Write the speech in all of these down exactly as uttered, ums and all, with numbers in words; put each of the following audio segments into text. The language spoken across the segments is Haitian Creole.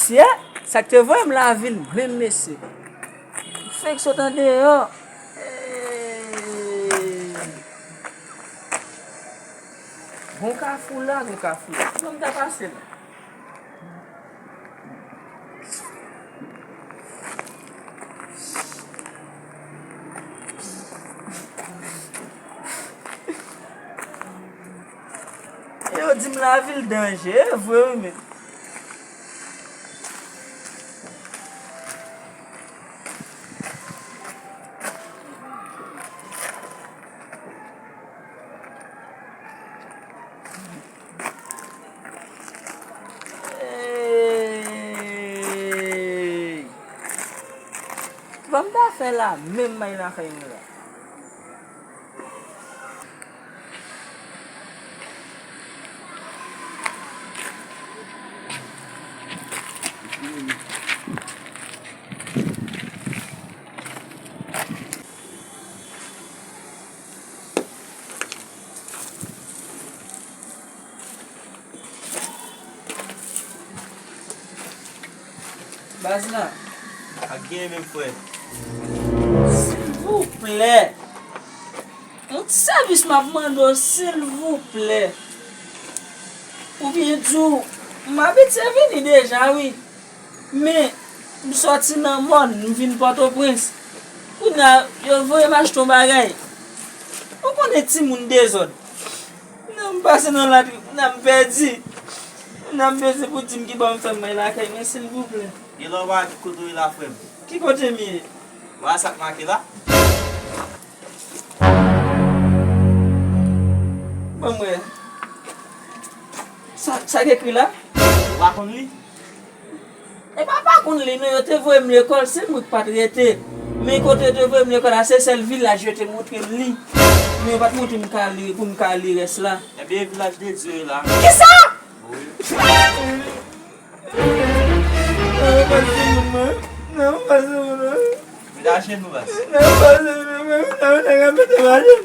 Mesye, sa k te voye m lavil menm, mesye. Fenk sot andeyò. Hey. Gon kafou la, gon kafou la. Kòman m ta pase la? Yo di m lavil danje, e vre wi, men. Hey! Kòman m ta fè la menm may lakay mwen la? Baz la. Ak genyen menm frè. Silvouplè. Yon ti sèvis m ap mande w, silvouplè. Oubyen di w, m abitye vini deja, wi. Men, m sòti nan mòn, m vin Pòtoprens. Kounye a, yo voye m achte yon bagay. Ou konnen timoun dezòd. Nan m pase nan latri, nan m pèdi. Nan m bezwen pou di m ki bò m fè m may lakay mwen, silvouplè. Gen lè w pa di kote w ye la, frè m. Ki kote m ye? Wè sa k make la? Ban m wè. Sa, sa k ekri la? Ou pa konn li? E pa pa konn li non, yo te voye m lekòl, se mwen k pa t rete. Men kote yo te voye m lekòl la, se sèl vilaj yo te montre m li. Men yo pa t montre m ka li, pou m ka li rès la. Ebyen, vilaj de Dye la. Kisa? Wi. Nan, pase moun nan. Nan, pase moun nan. Mete ajenou, baz. Nan, pase moun nan. Nan, nan, nan, mete m ajenou.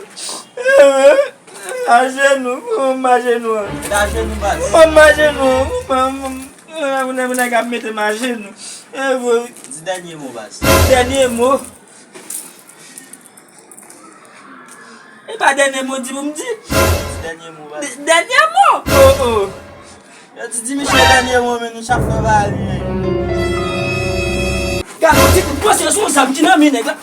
Ajenou, pou m ajenou an. Mete ajenou, baz. Pou m ajenou an. Pou m, pou m, pou m, pou nèg ap mete m ajenou. E vre. Di dènye mo, baz. Dènye mo. E pa dènye mo di pou m di. Di dènye mo, baz. Dè-, dènye mo? Oh, oh. Yo di, di misye dènye mo, men nou chak fè bagay li menm. Gade yon ti kout pwese sou zam ki nan men nèg la.